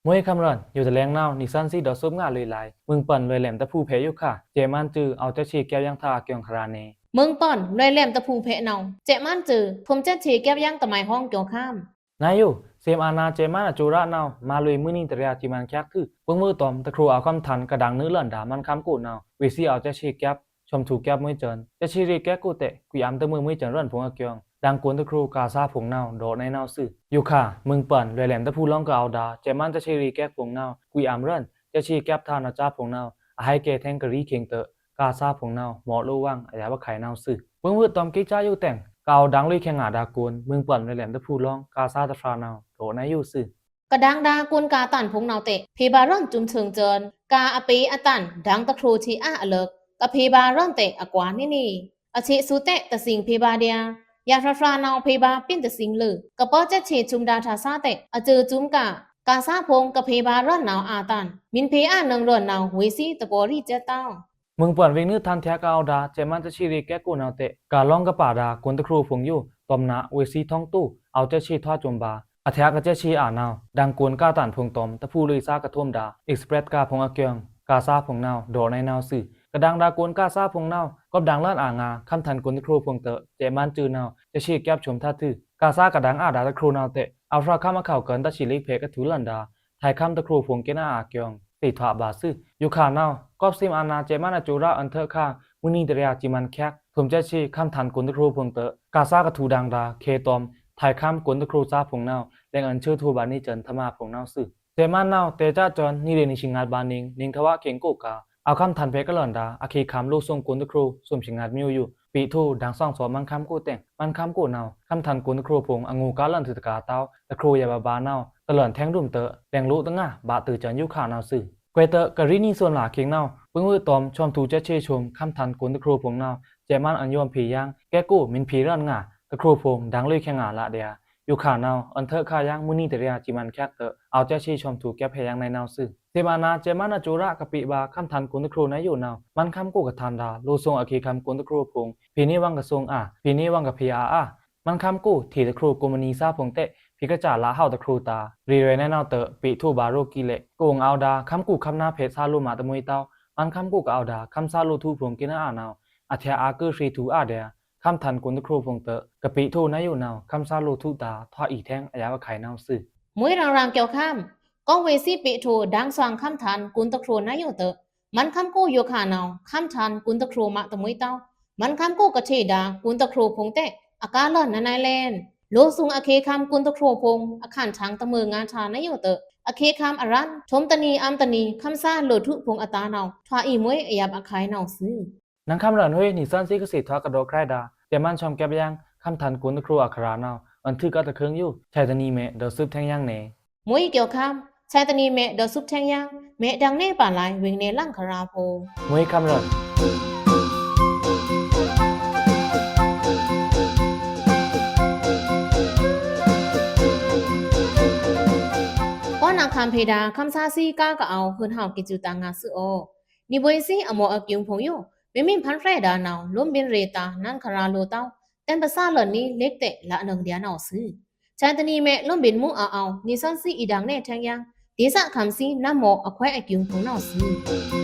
မွဲခမ်းရွဉ်ႏ ယိုတလဲင်နဝ်ꩻ နီသွဉ်းသီးဒေါ်စုပ်ငါလွေးလါ မွိုင်ပန်လွေးလဲမ်ႏတဖုဖဲ့ꩻယိုခါ စဲ့ꩻမန်းစူ အောဝ်ꩻစက်ဆေ့ꩻကပ်ယင်းထာႏအကျိုင်းခရာနေ မွိုင်ပန်လွေးလဲမ်ႏတဖုဖဲ့ꩻနဝ်ꩻ စဲ့ꩻမန်းစူ ထွမ်စက်ဆေ့ꩻကပ်ယင်းတမိုင်ဟွောင်းကျော်ခမ်း နဝ်ꩻယို သွမ်အာဏာစဲ့ꩻမန်းအကျိုးရနဝ်ꩻ မါလွေမွိုးနံတရေꩻ စံမန်းချက်ခု ပူင်မွိုးတွော့ꩻတခရိုꩻအဝ်ႏခမ်းထန်ႏ ကဒင်နွေးလွဉ်ဒါႏ မန်းခမ်းကိုနဝ်ꩻ ဝေ့ꩻသွီးအောဝ်ႏစက်ဆေ့ꩻကပ် ထွမ်ထူကပ်မွဲစွဉ် စက်ဆေ့ꩻရေ့ꩻကပ်ကိုတဲ ကွီအံႏတမွဲမွဲစွဉ်ရွဉ်ႏဖုံႏအကျိုင်း ဒင်ႏကွဉ်ႏတခရိုꩻ ကာႏသားဖုံႏနဝ်ꩻ ရော့ꩻနဝ်ꩻသွူ။ ယိုခါ မွိုင်ပန်လွေးလဲမ်ႏတဖုလောင်းကအဝ်ႏဒါႏ စဲ့ꩻမန်းစက်ဆေ့ꩻရေ့ꩻကပ်ဖုံႏနဝ်ꩻ ကွီအံႏရွဉ်ႏ စက်ဆေ့ꩻကပ်ထာႏနဝ်ꩻစါဖုံႏနဝ်ꩻ အဟဲကဲထဲင်ႏကရီးခိင်းတွော့ꩻ ကာႏသားဖုံႏနဝ်ꩻ မော့ꩻလိုဝ်းဝင် အယပ်ꩻအခုဲင်နဝ်ꩻသွူ။ ပူင်မွိုးတွော့ꩻကေ့ꩻက᩻ယိုတဲင် ကအဝ်ႏဒင်ႏလွေꩻခဲင်ꩻဒါႏကွဉ်ႏ မွိုင်ပန်လွေးလဲမ်ႏတဖုလောင်း ကာႏသားတဖြာနဝ်ꩻ ရော့ꩻနဝ်ꩻသွူ ကဒင်ဒါႏကွဉ်ႏကာႏတန်ဖိုင်ႏနဝ်ꩻတဲ ဖေႏဗာႏရွဉ်ႏစူမ်သွင်စွဉ် ကာႏအပေအတန်ႏ ဒင်ႏတခရိုꩻထေ့ꩻအာအလၢက် ကဖေႏဗာႏရွဉ်ႏတဲအကွာနေနေ အထေ့ꩻသွူတဲတသင်ဖေႏဗာႏဒျာႏ ယဖြာဖြာနဝ်ꩻဖေႏဗာႏပျဉ်တသင်လွောက် ကပားစက်ဆေ့ꩻသွမ်ဒါႏထာႏသားတဲ အစွူစွမ်ကာႏ ကာႏသားဖုံႏကဖေႏဗာႏရွဉ်ႏနဝ်ꩻအာတန်ႏ မီးဖေႏအာနွောင်ရွဉ်ႏနဝ်ꩻ ဝေ့ꩻသွီးတကောရီးစက်တဝ်း မွိုင်ပန်ဝေ့ꩻနွေးထန်ႏထျာကဝ်ႏဒါႏ စဲ့ꩻမန်းစက်ဆေ့ꩻရေ့ꩻကပ်ကိုနဝ်ꩻတဲ ကာႏလောင်းကပါဒါႏကွဉ်ႏတခရိုꩻဖုံႏယို တွမ်နဝ်ꩻ ဝေ့ꩻသွီးထွင်းတူ အောဝ်ႏစက်ဆေ့ꩻထွာစွမ်ဗာႏ အထျာကစက်ဆေ့ꩻအာနဝ်ꩻ ဒင်ႏကွဉ်ႏကာႏတန်ဖိုင်ႏတွမ် တဖုလွေꩻသားကထွမ်ဒါႏ expressကာႏဖုံႏအကျိုင်း ကာႏသားဖုံႏနဝ်ꩻ ရော့ꩻနဝ်ꩻသွူ။ ကဒင်ဒါႏကွဉ်ႏကာႏသားဖုံႏနဝ်ꩻ ကွပ်ဒင်ႏလွဉ်အာငါႏ ခမ်းထန်ႏကွဉ်ႏတခရိုꩻဖုံႏတွော့ꩻ စဲ့ꩻမန်းစူနဝ်ꩻ စက်ဆေ့ꩻကပ်သွမ်ထတ်းသွူ ကာႏသားကဒင်ႏအာဒါႏတခရိုꩻနဝ်ꩻတဲ အဖြာခမ်းအခေါက်ကွဉ်ႏတဆံလိပ်ဖဲ့ꩻကထူလွဉ်ဒါႏ ထွဲခမ်းတခရိုꩻဖုံႏကေနအာအကျိုင်း သေ့ꩻထွာဗာႏသွူ။ ယိုခါနဝ်ꩻ ကွပ်သွမ်အာဏာစဲ့ꩻမန်းအကျိုးရဉ်ႏအွဉ်ႏထွူခါ မွိုးနံတရေꩻ စံမန်းချက် ထွမ်စက်ဆေ့ꩻ ခမ်းထန်ႏကွဉ်ႏတခရိုꩻဖုံႏတွော့ꩻ ကာႏသားကထူဒင်ဒါႏ ခေတွမ် ထွဲခမ်းကွဉ်ႏတခရိုꩻသားဖုံႏနဝ်ꩻ လဲင်အွဉ်ႏသွူထူဗာႏနေစွဉ်ထမꩻဖုံႏနဝ်ꩻသွူ။ စဲ့ꩻမန်းနဝ်ꩻ တဲꩻစက်စွဉ် နွေꩻရေနွေꩻဆံငါးဗာႏနွေꩻ နွေꩻထဝ်ꩻအခေင်ႏကိုကာႏ အောဝ်ႏခမ်းထန်ႏဖဲ့ꩻကလွဉ်ဒါႏ အခေတ်ခမ်းလိုꩻသွုင်ကွဉ်ႏတခရိုꩻ သွမ်ဆံငါးမျိုးယို ပေ့ꩻထူဒင်ႏသွင်သွဉ်မန်းခမ်းကိုတဲင် မန်းခမ်းကိုနဝ်ꩻ ခမ်းထန်ႏကွဉ်ႏတခရိုꩻဖုံႏ အငိုꩻကာႏလွဉ်သွူတကာႏတဝ်း တခရိုꩻယပ်ꩻဗာႏဗာႏနဝ်ꩻ တလွဉ်ထဲင်ရုမ်တွော့ꩻ လဲင်လိုꩻတငါဗာႏသွူစွဉ်ယိုခါနဝ်ꩻသွူ။ ကွဲးတွော့ꩻကရီးနီသွဉ်လာခေင်ႏနဝ်ꩻ ပူင်မွိုးတွမ် ထွမ်ထူစက်ဆေ့ꩻသွမ် ခမ်းထန်ႏကွဉ်ႏတခရိုꩻဖုံႏနဝ်ꩻ စဲ့ꩻမန်းအွဉ်ႏယွမ်ဖေႏယင်း ကဲကို မီးဖေႏရွဉ်ႏငါႏ တခရိုꩻဖုံႏ ဒင်ႏလွေꩻခဲင်ꩻငါႏလဒျာႏ ယိုခါနဝ်ꩻ အွဉ်ႏထွူခါယင်း မွိုးနံတရေꩻ စံမန်းချက်တွော့ꩻ အောဝ်ႏစက်ဆေ့ꩻသွမ်ထူကပ်ဖဲ့ꩻယင်းနဝ်ꩻသွူ။ သွမ်အာဏာ စဲ့ꩻမန်းအကျိုးရဉ်ႏကပေ့ဗာႏ ခမ်းထန်ႏကွဉ်ႏတခရိုꩻနဝ်ꩻယိုနဝ်ꩻ မန်းခမ်းကိုကထန်ႏဒါႏ လိုꩻသွုင်အခေတ်ခမ်းကွဉ်ႏတခရိုꩻဖုံႏ ဖေႏနေဝင်ကသွုင်အာ ဖေႏနေဝင်ကဖေႏအာအာ မန်းခမ်းကိုထေꩻတခရိုꩻ ကုမ္ပဏီသားဖုံႏတဲ ဖေႏကစလဟဝ်တခရိုꩻတာႏ ရေရွယ်နဝ်ꩻတွော့ꩻ ပေ့ꩻထူဗာႏရော့ꩻကီးလဲ့ ကအုံအောဝ်ဒါႏ ခမ်းကိုခမ်းနားဖဲသꩻလိုꩻမꩻတမွဲတဝ်း မန်းခမ်းကိုကအဝ်ႏဒါႏ ခမ်းသꩻလိုꩻထူဖုံႏကေနအာနဝ်ꩻ အထျာအါကုသရေထူအာဒျာႏ ခမ်းထန်ႏကွဉ်ႏတခရိုꩻဖုံႏတွော့ꩻ ကပေ့ထူနဝ်ꩻယိုနဝ်ꩻ ခမ်းသꩻလိုꩻထူတာႏ ထွာအီထဲင်အယပ်ꩻအခုဲင်နဝ်ꩻသွူ။ မွဲရင်းရင်းကျိုးခမ်း ကော့ဝေ့ꩻသွီးပေ့ꩻထူဒင်ႏသွင်ခမ်းထန်ႏကွဉ်ႏတခရိုꩻနဝ်ꩻယိုတွော့ꩻ မန်းခမ်းကိုယိုခါနဝ်ꩻ ခမ်းထန်ႏကွဉ်ႏတခရိုꩻမꩻတမွဲတဝ်း မန်းခမ်းကိုကထေဒါႏ ကွဉ်ႏတခရိုꩻဖုံႏတဲ အကားလွဉ်နဝ်ꩻလဲင် လိုꩻသွုင်အခေတ်ခမ်းကွဉ်ႏတခရိုꩻဖုံႏ အခန်းထန်ႏတမွဲငါႏထာႏနဝ်ꩻယိုတွော့ꩻ အခေတ်ခမ်းအရဉ်ႏ ထွမ်တနံအံႏတနံ ခမ်းသꩻလိုꩻထူဖုံႏအတာႏနဝ်ꩻ ထွာအီမွဲအယပ်ꩻအခုဲင်နဝ်ꩻသွူ။ နင်ခမ်းရန်ႏဝေး နီသွဉ်းသီးကစီတ်ထွားကဒီးခြွေဒါ တမန်ဆွမ်ကပ်ယင် ခမ်းထန်ကိုနခရုအခရာႏနဝ်ꩻ အွောန်ႏထွို့ꩻကတ်ꩻတခုင်းယို ဆယ်တနံၤမဲာ် ဒိုးသုတ်ꩻထဲင်ယင်ꩻနေ။ မွေးကျော်ခမ်း ဆယ်တနံၤမဲာ် ဒိုးသုတ်ꩻထဲင်ယင်ꩻ မဲာ်တန်နယ်ပာ်လ ဝေင်နယ်လင်ခရာႏဖို မွေးခမ်းရန်ႏ ကောနာ်ခမ်းဖေဒါ ခမ်းသားသီးကားကအဝ်ႏ ဟိုတ်ဟဝ်းက့ၤစူးတန်ငါသွူသြ။ နီဗွေႏသီးအမော့အကျူံႏဖိုင်ယို မီးမီးဖန်ဖြယ်ဒါႏနဝ်ꩻ လိုမ်းဗဉ်ႏရေꩻတာႏ နင်ခရာႏလိုꩻတဝ်း တဲင်ပသားလွောန်နီလ့ကတဲး လနုင်ႏဒျာႏနဝ်ꩻသွူ။ ဆယ်တနံၤမဲာ် လိုမ်းဗဉ်ႏမူးအဝ်ႏအဝ်ႏ နီသွဉ်းသီးအီဒါနယ်ထဲင်ယင် ဒေႏသးခမ်းသီး နမော့အခွဲးအကျူံႏဖိုင်နဝ်ꩻသွူ။